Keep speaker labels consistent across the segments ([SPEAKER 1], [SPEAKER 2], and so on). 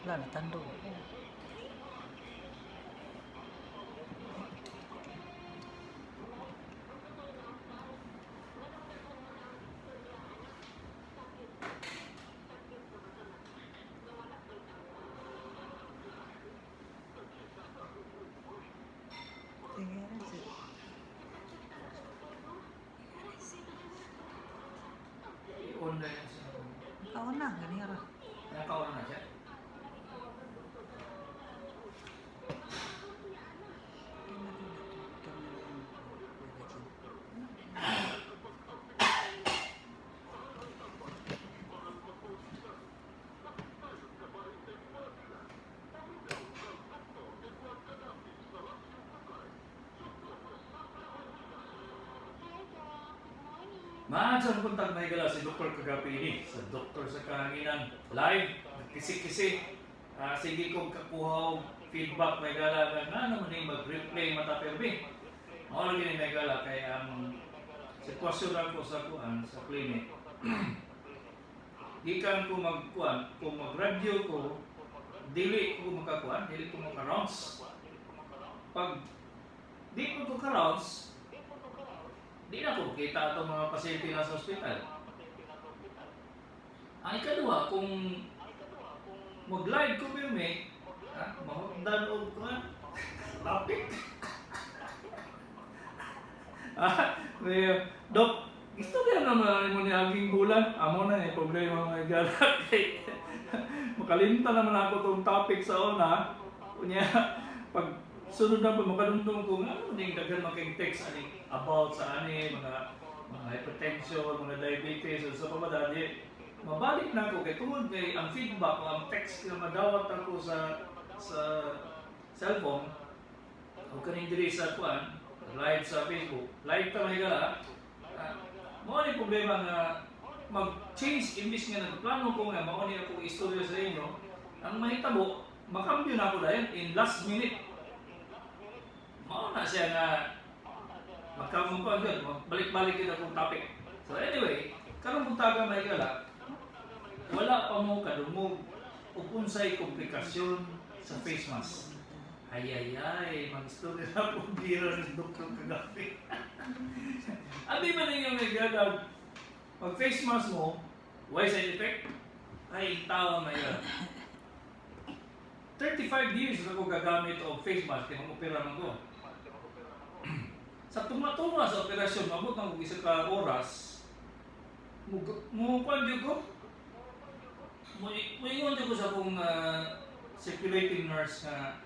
[SPEAKER 1] Wala na tandog. Sige, sige.
[SPEAKER 2] I-on na yan siya.
[SPEAKER 1] Kaon na, ganira.
[SPEAKER 2] Naka-on na siya. Maansang buntag, mga higala, si Dr. Kagapi sa Doktor sa Kahanginan. Live, nagkisi-kisi. Sige kong kakuha og feedback, mga higala, nga nga naman yung mag-replay mata permi. Mao lagi ni, mga higala, kay ang sitwasyon ako sa kuan sa clinic. Gikan ko magkuan, kung mag-radio ko, dili ko makakuan, dili ko maka-rounds. Pag di ko ka-rounds, di na ko kita atong mga pasyente na sa ospital. Ang ikaduha, kung mag-live ko pirmi, ha, mahugdan og kuan, topic. Dok, gusto kaya naman mo ni aging bulan? Amo na eh, problema, mga higala. Kay makalimtan naman ako tong topic sa una. Unya, pag sunod na po, makadumdum ko nga, ano ning daghan man kay text ani about sa ani, mga hypertension, mga diabetes, o sa pamadali. Mabalik na ako kay tungod kay ang feedback o ang text na madawat ako sa cellphone o kaning diri sa kuan live sa Facebook. Live ta, mga higala. Mao ni problema nga mag-change imbis nga nagplano ko nga mao ni akong istorya sa inyo, ang mahitabo makambyo na ako dayon in last minute. Mao na siya nga magkamong ko yun, balik-balik yun akong topic. So anyway, karong buntaga, mga higala, wala pa mo kadungog ug unsay komplikasyon sa face mask. Ay ay ay, mag-story na po bira ni Dr. Kagabi. Abi man ninyo, mga higala, pag face mask mo, why side effect? Ay, tawa na. 35 years na ko gagamit og face mask kay mag-opera man ko. Sa tuma-tuma sa operasyon, mabot ang isa ka oras, mo mo kuan gyud ko. Mo moingon jud ko sa akong circulating nurse nga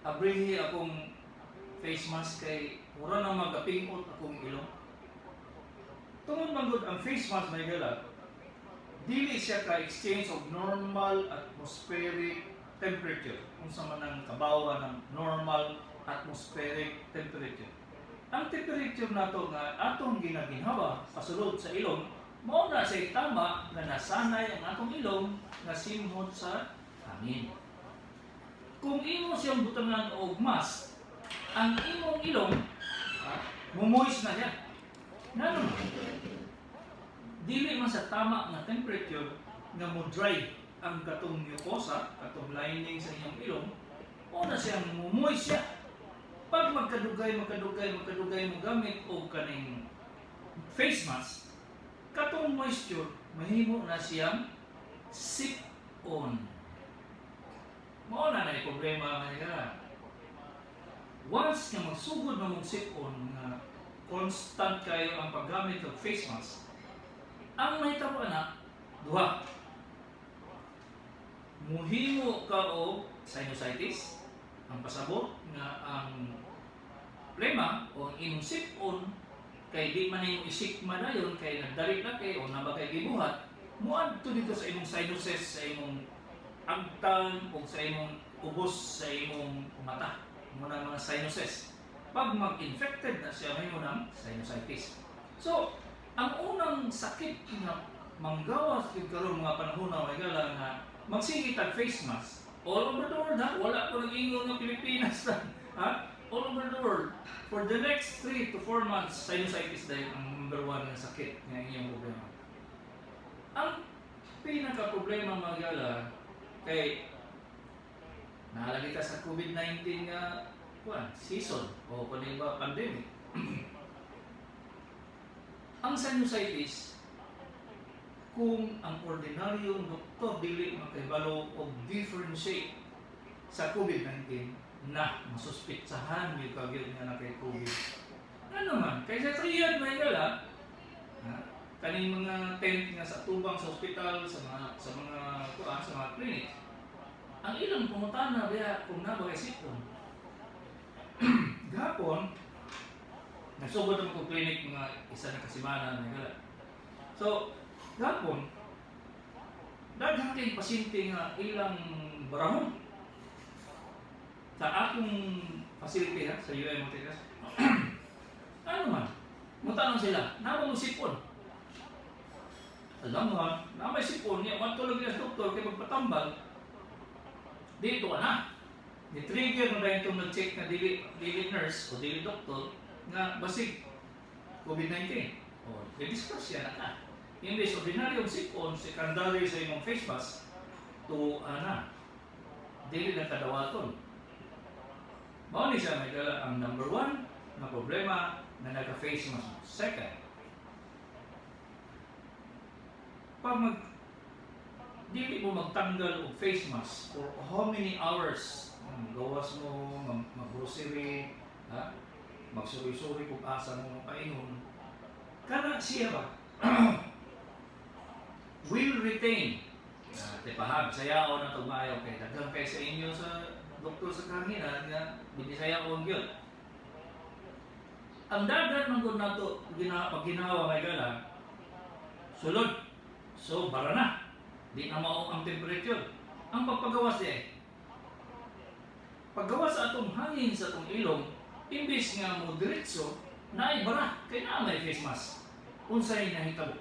[SPEAKER 2] abrihi akong face mask kay mura na magapingot akong ilong. Tungod man gud ang face mask, mga higala, dili siya ka-exchange of normal atmospheric temperature. Unsa man ang kabawa ng normal atmospheric temperature? Ang temperature nato nga atong ginaginhawa pasulod sa ilong, mao na siya tama nga nasanay ang atong ilong nga simhot sa hangin. Kung imo siyang butangan og mask, ang imong ilong mumoist na siya. Ngano man? Dili man sa tama nga temperature nga mo dry ang katong mucosa, katong lining sa inyong ilong, o na siyang mumoist siya. Pag magkadugay, magkadugay, magkadugay mo gamit og kaning face mask, katong moisture, mahimo na siyang sip on. Mao na na problema, mga higala. Once nga magsugod na mong sip on nga constant kayo ang paggamit og face mask, ang mahitabo ana, duha. Muhimo ka og sinusitis, ang pasabot nga ang plema o ang imong sip-on kay di man nimo isikma dayon kay nagdali na kay o na ba kay gibuhat moadto dito sa imong sinuses, sa imong agtang o sa imong ubos, sa imong mata mo na mga sinuses. Pag mag-infected na siya, mahimo ng sinusitis. So ang unang sakit nga manggawas gyud karon mga panahon na, mga higala, nga magsige tag face mask all over the world, ha, wala ko nag-ingon nga Pilipinas lang, ha, all over the world for the next 3 to 4 months, sinusitis dahil ang number one nga sakit nga inyong problema. Ang pinaka problema, mga higala, kay Naa lagi ta sa COVID-19 nga kuan, season o kung ba pandemic. Ang sinusitis, kung ang ordinaryong doktor dili makahibalo og differentiate sa COVID-19 na masuspitsahan gyud ka gyud nga na kay COVID. Ano man, kay sa triad may gala, ha, kaning mga tent nga sa tubang sa ospital, sa mga kuan, sa mga clinic. Ang ilang pangutana biya kung naa ba kay sipon. Gahapon, nagsugod naman ko clinic mga isa na kasimana may gala. So, gahapon, daghan kay pasyente nga ilang barahon sa akong facility ha, sa UM Ortigas. Ano man, mutanong sila, naa mo sipon? Alam mo ha, naa may sipon niya, wanto lagi na sa doktor kay magpatambal, dito ka na. Ni-trigger na dahil itong nag-check na dili nurse o dili doktor nga basig COVID-19. O, i-discuss yan na ka. Imbes ordinaryong sipon, secondary sa imong face mask, to ana, dili na kadawaton. Mao ni siya may dala ang number one na problema na naka-face mask mo. Second, pag dili mo magtanggal og face mask for how many hours, gawas mo, mag-grocery, ha? Magsuri-suri kung asa mo makaingon, kana siya ba will retain. Tipahag, sayaon na maayo kay daghan kay sa inyo sa doktor sa kahanginan nga binisayaon gyud. Ang dagan man gud nato gina pag ginawa may gala sulod. So bara na. Di na mao ang temperature. Ang pagpagawas di ay paggawas sa atong hangin sa atong ilong, imbis nga mo diretso, naay bara kay naa may face mask. Unsay nahitabo?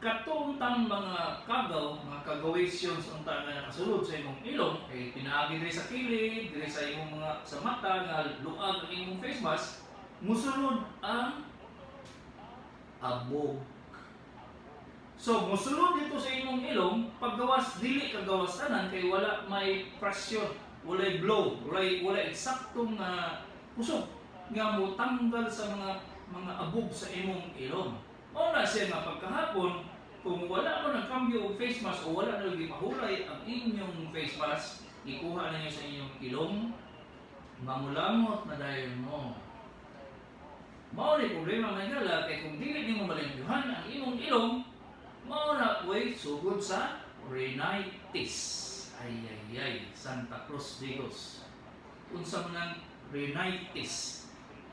[SPEAKER 2] Katong tang mga kagaw, mga kagawations unta nga nakasulod sa imong ilong, kay pinaagi diri sa kilid, diri sa imong mga sa mata nga luag ang imong face mask, musulod ang abog. So, musulod dito sa imong ilong, paggawas dili kagawas tanan kay wala may pressure, walay blow, walay eksaktong kusog nga motanggal sa mga abog sa imong ilong. Mao na siya nga pagkahapon, kung wala mo nagkambyo og face mask o wala na gipahulay ang inyong face mask, ikuha ninyo sa inyong ilong, mamulangot na dayon mo. Mao ni problema may gala kay kung dili nimo malimpyuhan ang imong ilong, mao na way sugod sa rhinitis. Ay ay ay, Santa Cruz Digos. Unsa man ang rhinitis?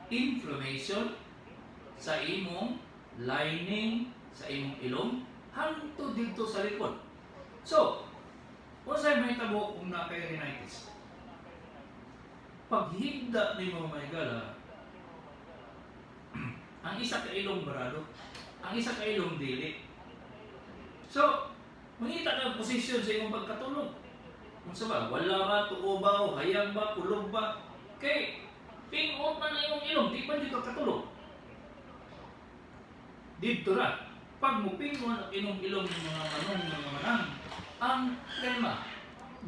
[SPEAKER 2] Inflammation sa imong lining sa imong ilong hangtod didto sa likod. So, unsay mahitabo kung naa kay rhinitis? Paghigda nimo may gala, ang isa ka ilong barado, ang isa ka ilong dili. So, mangita ka posisyon sa imong pagkatulog. Unsa ba? Wala ba, tuo ba, o hayag ba, kulog ba? Kay pingot man ang imong ilong, di pa di ka katulog. Didto ra. Pag mupingon ang imong ilong ng mga manong mga manang, ang plema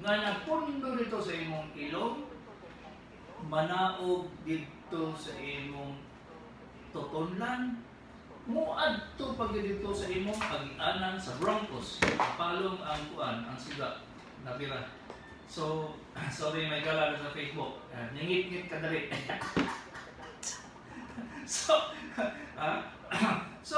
[SPEAKER 2] nga nagpundo dito sa imong ilong, manaog didto sa imong tutunlan, muadto pag dito sa imong agianan sa bronchus. Palong ang kuan, ang suga nabira. So, sorry may gala na sa Facebook. Ningit-ngit ka dali. So, so